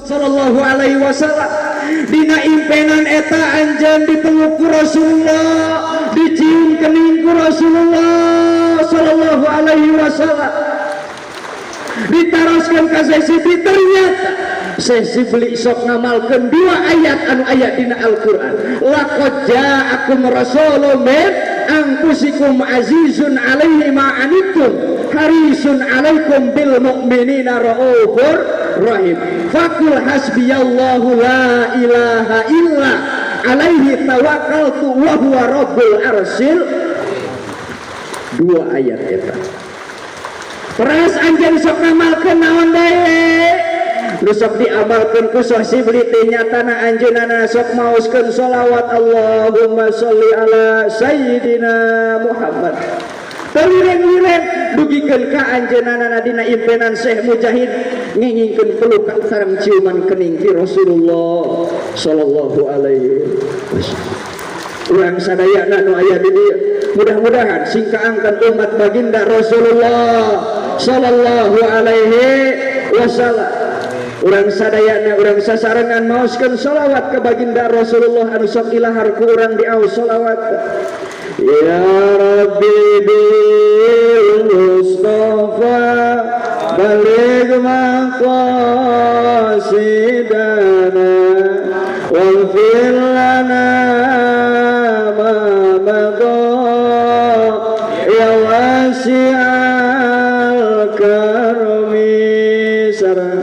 Sallallahu alaihi wasallam. Dina impenan eta anjeun dipeluk ku Rasulullah, dicium kening ku Rasulullah sallallahu alaihi wasallam. Ditaroskeun ka Syekh Sibli, ternyata Syekh Sibli sok ngamalkeun dua ayat anu aya dina Al-Qur'an. Laqad ja'akum rasulun min anfusikum azizun alaihi ma anittum harisun alaikum bil mu'minina raufur rahim. Fakul hasbiyallahu la ilaha illa alaihi tawakkaltu wa huwa rabbul arsyil. Dua ayat eta. Teras anjeun sok ngamalkeun naon deui? Nu sok diamalkeun ku Syekh Sibli teh nyatana anjeunna sok maoskeun sholawat Allahumma sholli ala sayyidina Muhammad. Teu lireng-lireng dugikeun ka anjeunna dina impenan Syekh Mujahid ngengingkeun pelukan sareng ciuman kening ti Rasulullah sallallahu alaihi wasallam. Urang sadayana nu aya di dieu mudah-mudahan sing kaangkan umat baginda Rasulullah sallallahu alaihi wasallam. Urang sadayana urang sasarengan maoskeun sholawat ka baginda Rasulullah anu sok ilahar ku urang diaos sholawat. Ya Rabbi bil Mustafa baligh maqasidana waghfir lana ma madha ya wasi'al karami sareng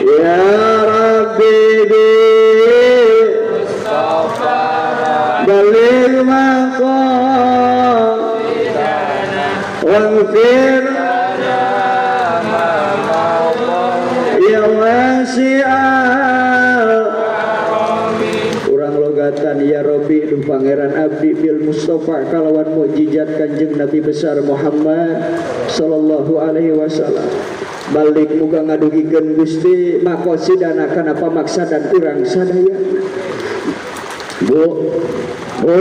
ya Rabbi bil baligh maqasidana waghfir ya wasi'al. Urang logatan ya Rabbi duh Pangeran abdi bil Mustafa kalawan mukjizat Kanjeng Nabi besar Muhammad sallallahu alaihi wasallam. Balik muga ngadugikeun Gusti maqasidana kana pamaksadan urang sadaya. Bu, Bu.